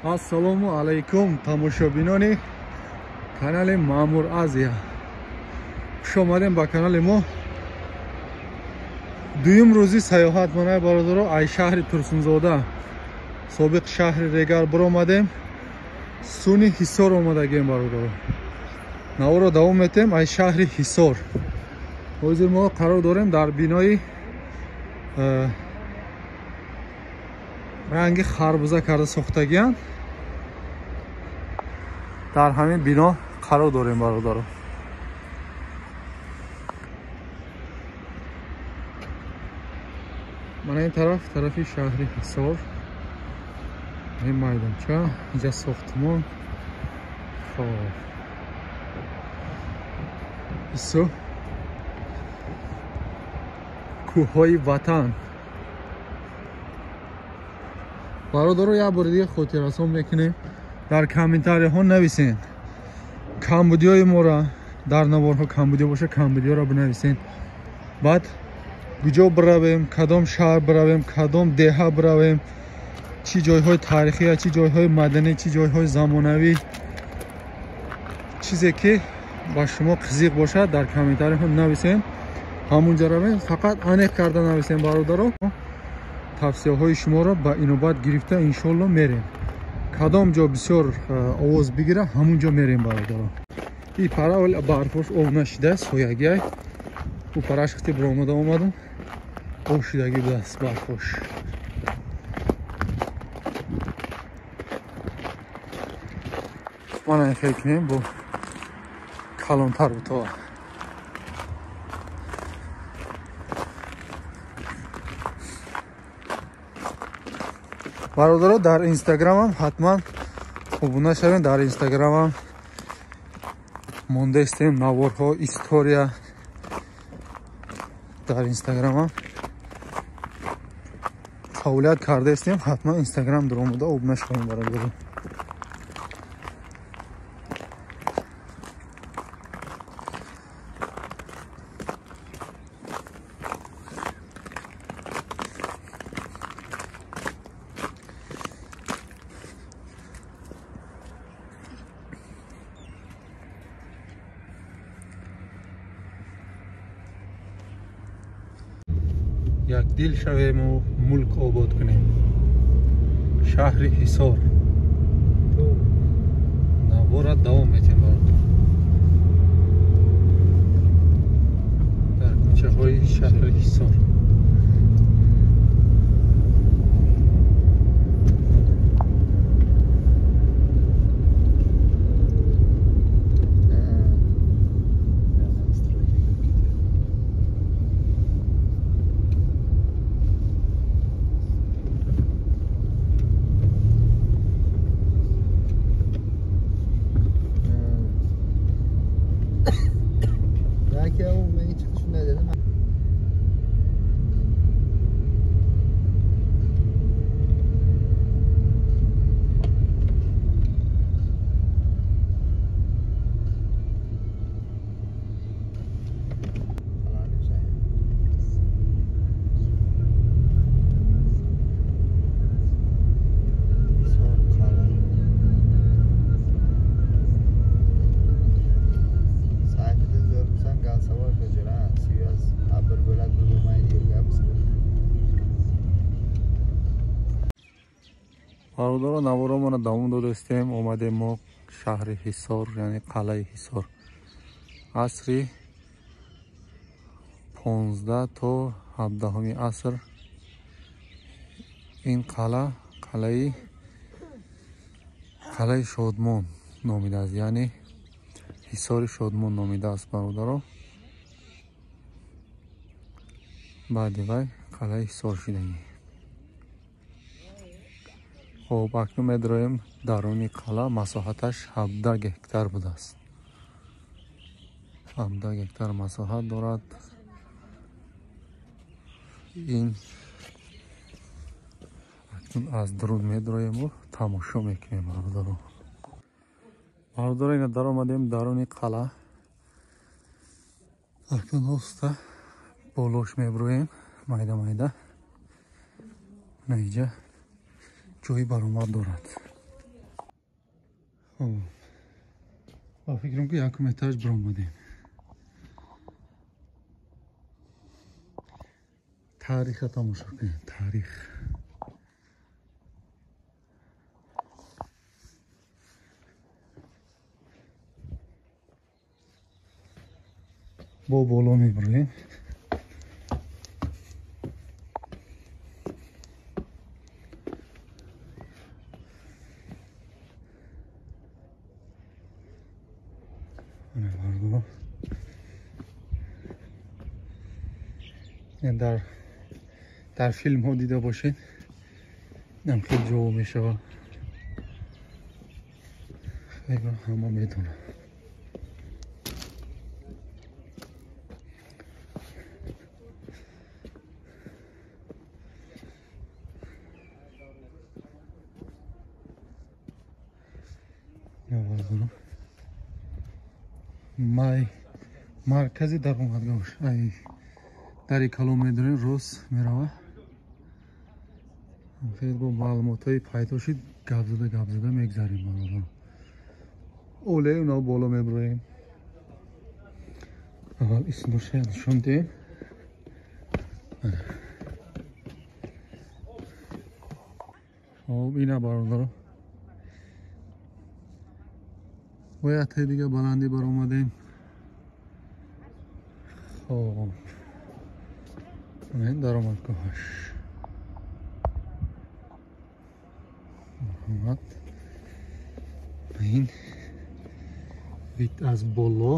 Ассалому алайкум тамошобинони канали Маъмур Азия. Хуш омадем ба канали мо. Дуюм рӯзи саёҳат манай бародаро ай шаҳри Турсунзода, собиқ шаҳри Регар биромадем. Суни Ҳисор омадагем бародаро. Наворо давом метем ай шаҳри Ҳисор. Ҳозир мо қарор дорем дар бинои ранги харбуза карда сохтагиянд. Дар ҳамин бино қарор дорем бародаро. Мана ин тараф тарафи шаҳри Ҳисор. Ин майдонча, инҷа сохтмон. Хоб. Исо кӯҳҳои ватан. Бародаро як бори дига хотиррасон мекунем. Дар комментарияҳо нависен камбудиҳои моро, дар наворҳо камбудиҳо боша, камбудиҳоро бинависен. Баъд куҷо биравем, кадом шаҳр биравем, кадом деҳа биравем, чӣ ҷойҳои таърихия, чӣ ҷойҳои маданӣ, чӣ ҷойҳои замонавӣ, чизе ки ба шумо қизиқ бошад дар комментарияҳо нависен. Ҳамунҷа равем, фақат аниқ карда нависен бародаро. Тавсияҳои шуморо ба инобат гирифта иншолло мерем. Кадом ҷо бисёр овоз бигира, ҳамун ҷо мерем бародаро. И пара барфош об нашида, соягиай. У параш хати биромада омадам, об шидагӣ будааст барфош. Мана хел кунем бо калонтар бутова. Бародаро дар инстаграмам ҳатман обуна шавем. Дар инстаграмам мондаистем наворҳо, история дар инстаграмам фаъолият кардаистем. Ҳатман инстаграм даромада обуна шавем бародаро. Як дил шавему мулк обод кунем. Шаҳри Ҳисор. Навора давом метем бародар. Дар кӯчаҳои шаҳри Ҳисор. Бародаро наворомона давом додастем. Омадем мо шаҳри Ҳисор, яъне қалъаи Ҳисор. Асри 15 то 17 аср ин қалъа қалъаи Шодмон номидааст, яъне Ҳисори Шодмон номидааст бародаро. Баъди вай қалъаи Ҳисор шидагӣ. Хоб, акнун медроем даруни қалъа. Масоҳаташ 17 гектар будааст. 17 гектар масоҳат дорад. Ин акнун аз дарун медроему тамошо мекунем бародаро. Бародаро ина даромадем даруни қалъа. Акнун оста болош меброем майда майда. Наиҷа ҷои баромад дорад. Ба фикрам ки якум этаж баромадем. Тариха тамошо кунем, тарих. Бо боло мебурем. Дар филмҳо дида бошед, инам хеле ҷо мешавад. Хеле ҳама медонанд. Маркази даромадгоҳ ай дари калон медонем, рост мерава. Хеле бо маълумотҳои пайдо шуд, гап зада мегзарем бародарон. Оле уна боло меброем. Аввал исмоша нишон диҳем. Хоб, ина бародарон. Бояд дига баландӣ баромадем. Хоб, ин даромадгоҳаш. Марҳамат. Ин вид аз боло.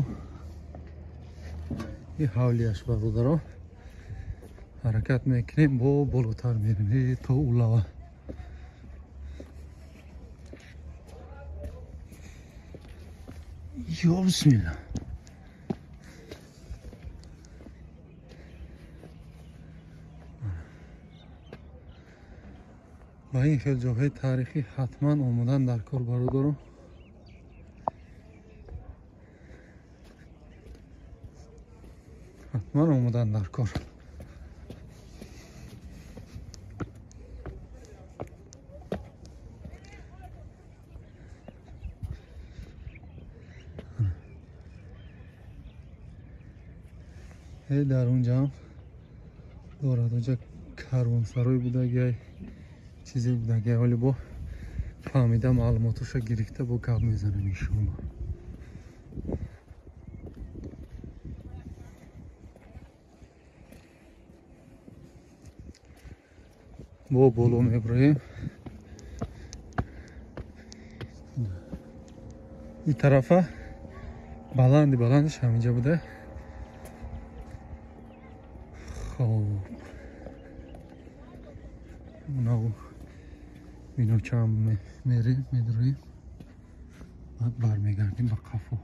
Ин ҳавлияш бародаро. Ҳаракат мекунем, бо болотар мерем то улава. Ё бисмилла. Ба ин хел ҷоҳои таърихӣ ҳатман омадан дар кор бародаро. Ҳатман омадан дар кор. Дар унҷаам дорад, унҷа карвонсарой будагиай, чизе будагиай. Ҳоли бо фаҳмида маълумотоша гирифта бо гап мезанем иншоалло. Бо боло меброем. Ин тарафа баланди баландиш ҳаминҷа буда. Хоб, унаву миночаам мерем, медроем, баъд бармегардем ба қафо.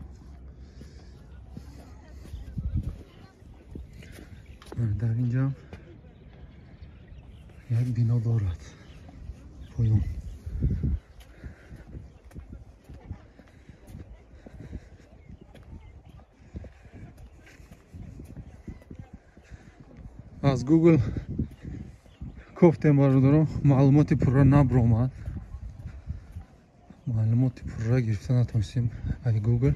Дар инҷам як бино дорад поён. Аз Google кофтем бародаро, маълумоти пурра набромад. Маълумоти пурра гирифта натонистем аз Google.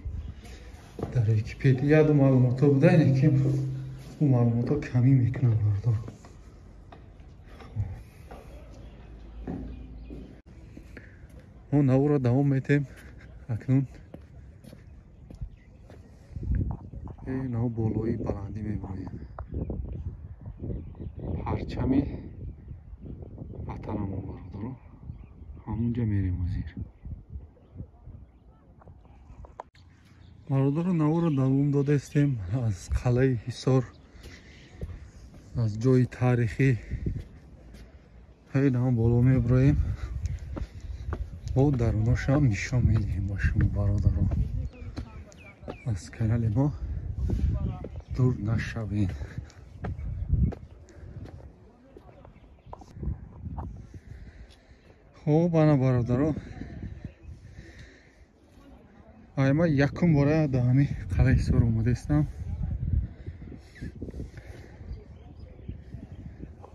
Дар Википедия ду маълумотҳо буда, ине ки ӯ маълумотҳо камӣ мекунанд бародаро. Мо наворро давом метем. Акнун нав болои баландӣ меброем. Парчами ватанамон бародаро, ҳамунҷа мерем ҳозир. Бародаро, наворро давом додаистем аз қалъаи Ҳисор, аз ҷои таърихӣ. Ҳай нам боло меброем, бо даруношам нишон медиҳем ба шумо бародаро. Аз канали мо дур нашавед. Хоб, ана бародаро, ай ма якум бора дар ҳамин қалъаи Ҳисор омадаистам.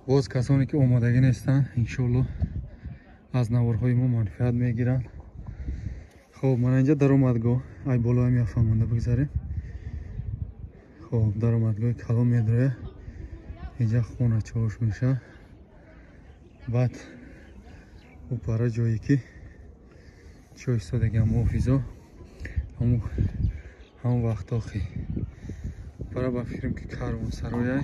Боз касоне ки омодагӣ нестанд, иншоалло аз наворҳои мо манфиат мегиранд. Хоб, мана инҷа даромадгоҳ, ай болоям яфаҳмонда бигзарем. Хоб, даромадгоҳи калон медроя. Инҷа хоначаош меша. Баъд упара ҷое ки чо истодаги муҳофизо ҳамон вақт охи. Пара ба фикрам ки карвонсарояй.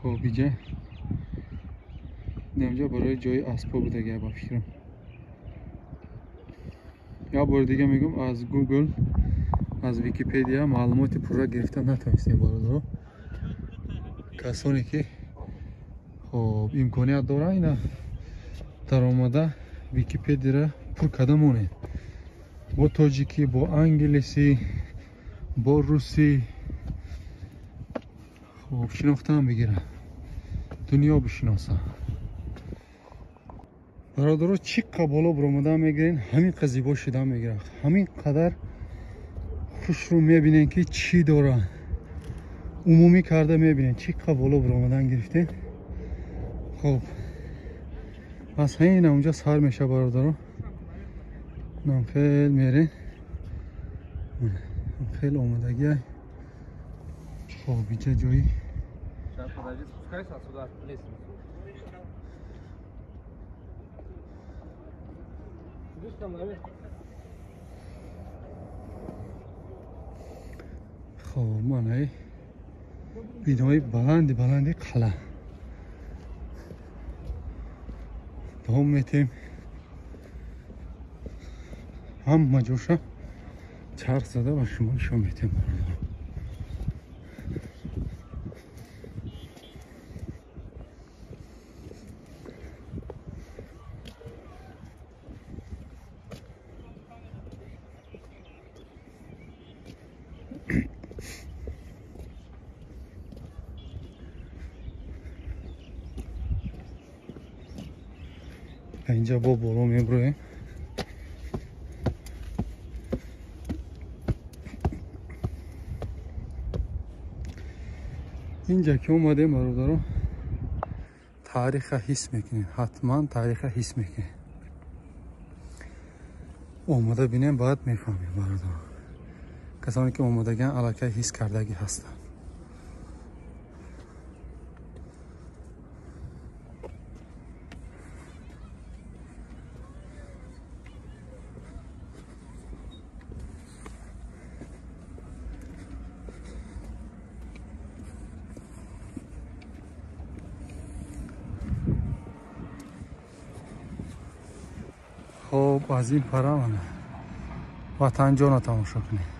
Хоб, иҷа инҷа барои ҷои аспо будаги ба фикрам. Як бори дига мегӯм, аз Google, аз Википедия маълумоти пурра гирифта натавонистем бародаро. Касоне ки хоб имконият доранд, ина даромада Википедияро пур карда монед. Бо тоҷикӣ, бо англисӣ, бо русӣ. Хоб, шинохтаам бигирам, дунё бишиносам. Бародаро, чӣ қа боло баромада мегирен, ҳамин қа зебо шида мегирад, ҳамин қадар хушрӯ мебинен ки чӣ дора. Умумӣ карда мебинен чӣ қа боло баромадан гирифтен. Хоб, аз ҳамин унҷа сар меша бародаро. Нам хел мерен, хел омадагиай. Хоб, инҷа ҷои хоб, манаи бинои баланди баланди қала. Давом метем. Ҳама ҷоша чарх зада ба шумо нишон метем бародаро. Инҷа бо боло меброем. Инҷа ки омадем бародаро, таъриха ҳис мекунем, ҳатман таъриха ҳис мекунем. Омада бинем, баъд мефаҳмем бародаро. Касоне ки омадагиан аллакай ҳис кардагӣ ҳастанд. Хоб, аз ин пара мана ватанҷонро тамошо кунед.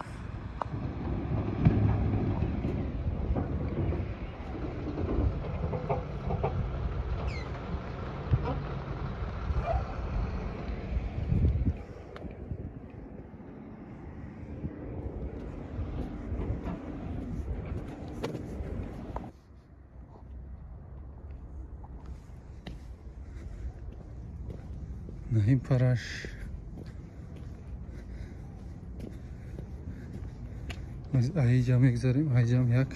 Ин параш аиҷа мегзарем, аиҷам як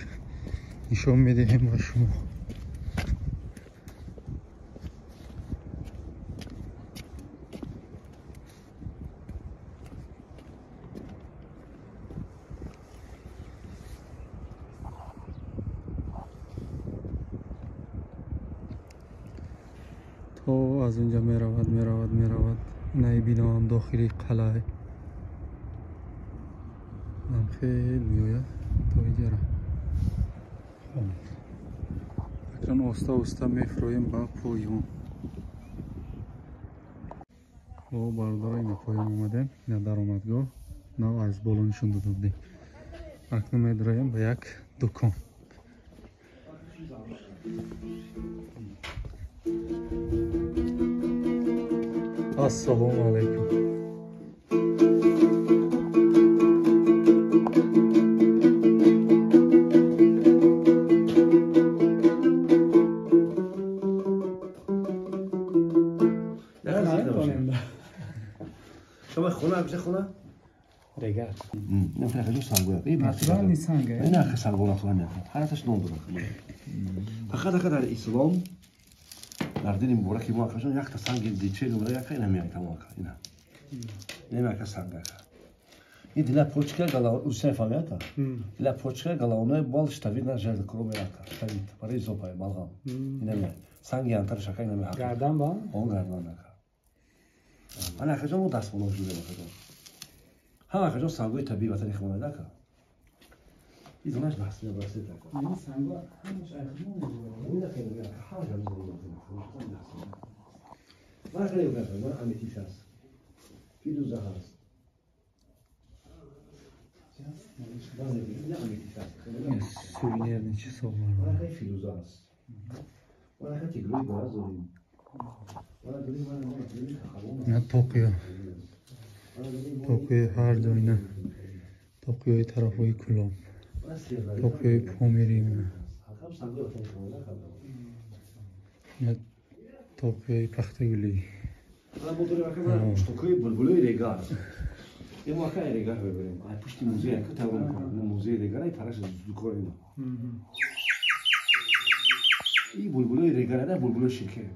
нишон медиҳем ба шумо. То аз унҷа меравад, меравад, меравад. Инаи биноам дохили қалъа. Нам хел меояд то иҷара. Акнун оста оста мефроем ба поён. Бо бародаро, ина поён омадем, ина даромадгоҳ. Нав аз боло нишон дода будем. Акнун медроем ба як дукон. Ассалому алайкум. شما خونه میشه خونه؟ رگه. نه فقط سنگویا. Натуральный санг. نه سنگو натуральный. Ҳарасаш ном дорад. Фақат در اسلام Дар дини мубораки мо акаҷон якта санги диче нумра яка ина меяка мо ака ина. Ина ака санг ака. И для почка голова усе фамята. Для почка головной бол штавид на жел кроме ака. Штавид барои зопай балғам. Ина ме. Санги антар шака ина ме. Гардан ба? Он гардан ака. Ана акаҷон мо дастмоло жудем акаҷон. Ҳама акаҷон сангои табиӣ ватани худмон ака. И донаш баҳс мебарсед ака. Ин санго ҳамаш айхмо мебарад. Ина хеле ака ҳамаш ҳам ман хеле ака ман аметист ҳаст. Фирӯза ҳаст. Сувенирни чизҳо ман хеле фирӯза ҳаст. Ман хеле тигрои дараз дорем. На Токио. Токиои ҳар ҷо ина. Токиои тарафҳои Кулоб. Токиои Помири ина. На Токиои Пахтагулӣ. Токиои булбулои регар. Мо ака регар мебарем. Ай пушти музей ака тавон мекунем. Музеи регар ай параш дукор ина. И булбулои регар ана булбулои ширкет.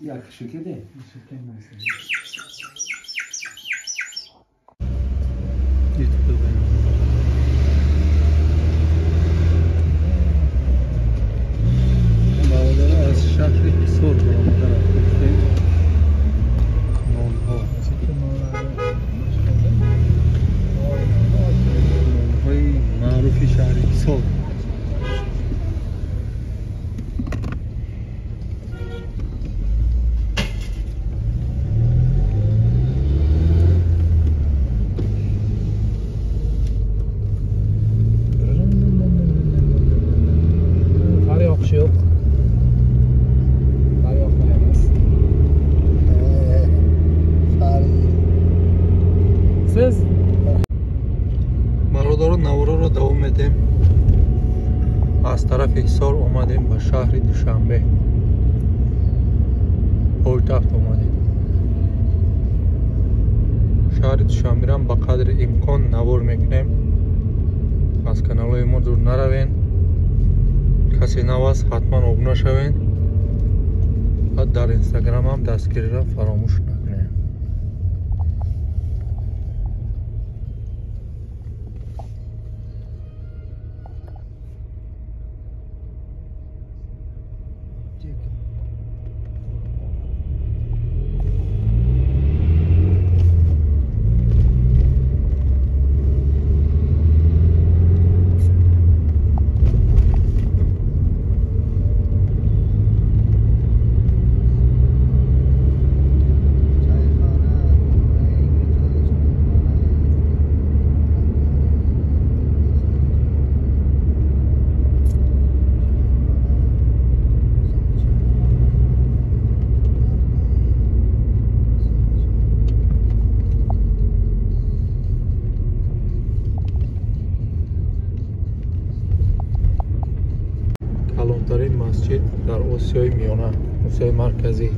Як ширкете? Бародаро аз шаҳри Ҳисор баромада рафтем. Нонҳо. Нонҳои маъруфи шаҳри Ҳисор. Yo'q. Far yoqmayapmiz. Siz бародаро навороро давом медем. Аз тарафи Ҳисор омадем ба шаҳри Душанбе. Пойтахт омадем. Шаҳри Душанберам ба қадри имкон навор мекунем. Аз каналҳои мо дур наравен. Касе нав аст ҳатман обуна шавед ва дар инстаграмам дастгириро фаромӯш накунед. Калонтарин масҷид дар Осиёи Миёна, Осиёи Марказӣ.